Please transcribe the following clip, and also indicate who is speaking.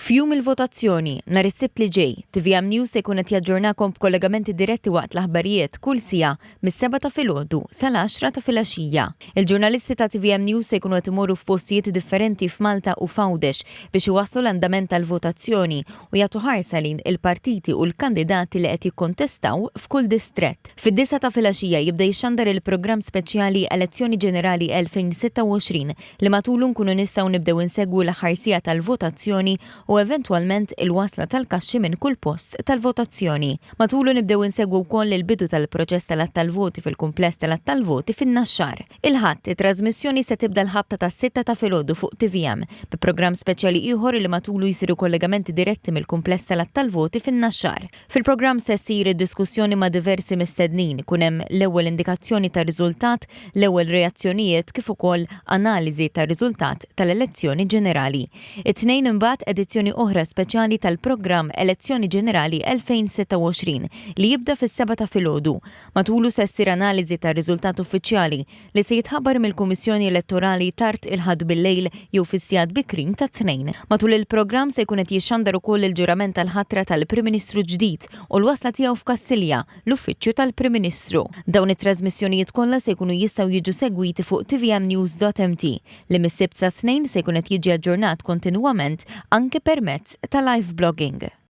Speaker 1: F'jum il-votazzjoni, nhar is-Sibt li ġej, tvm News se jkun qed jaġġornakom b'kollegamenti diretti waqt l-aħbarijiet kull siegħa mis-sebgħa ta' filgħodu sal-għaxra ta' filgħaxija. Il-ġurnalisti ta' tvm News se jkunu qed imorru f'postijiet differenti f'Malta u f'Għawdex biex iwasslu l-andament tal-votazzjoni u jagħtu ħarsa lejn il-partiti u l-kandidati li qed jikkontestaw f'kull distrett. Fid-disgħa ta' filgħaxija jibda jixxandar il-programm speċjali Elezzjoni Ġenerali 2026 li matulu nkunu nistgħu nibdew insegwu l-aħħar siegħa tal-votazzjoni u eventwalment il-wasla tal-kaxxi minn kull post tal-votazzjoni. Matulu nibdew insegwu wkoll il-bidu tal-proċess tal-għadd tal-voti fil-kumpless tal-għadd tal-voti fin-Naxxar. Il-Ħadd, it-trażmissjoni se tibda l-ħabta tas-sitta ta' filgħodu fuq tvm, bi programm speċjali ieħor li matulu jsiru kollegamenti diretti mill-kumpless tal-għadd tal-voti fin-Naxxar. Fil-programm se ssir diskussjoni ma' diversi mistednin, ikun hemm l-ewwel indikazzjoni tar-riżultat, l-ewwel reazzjonijiet kif ukoll analiżi tar-riżultat tal-elezzjoni ġenerali. It-Tnejn imbagħad edizzjoni oħra speċjali tal-programm Elezzjoni Ġenerali 2026 li jibda fis-sebgħa ta' filgħodu. Matulu se ssir analiżi tar-riżultat uffiċjali li se jitħabbar mill-Kummissjoni Elettorali tard il-Ħadd bil-lejl jew fis-sigħat bikrin tat-Tnejn. Matul il-programm se jkun qed jixxandar ukoll il-ġurament tal-ħatra tal-Prim Ministru ġdid u l-wasla tiegħu f'Kastilja, l-Uffiċċju tal-Prim Ministru. Dawn it-trażmissjonijiet kollha se jkunu jistgħu jiġu segwiti fuq tvmnews.mt, li mis-Sibt sat-Tnejn se jkun qed jiġi aġġornat kontinwament anke permezz ta' live blogging.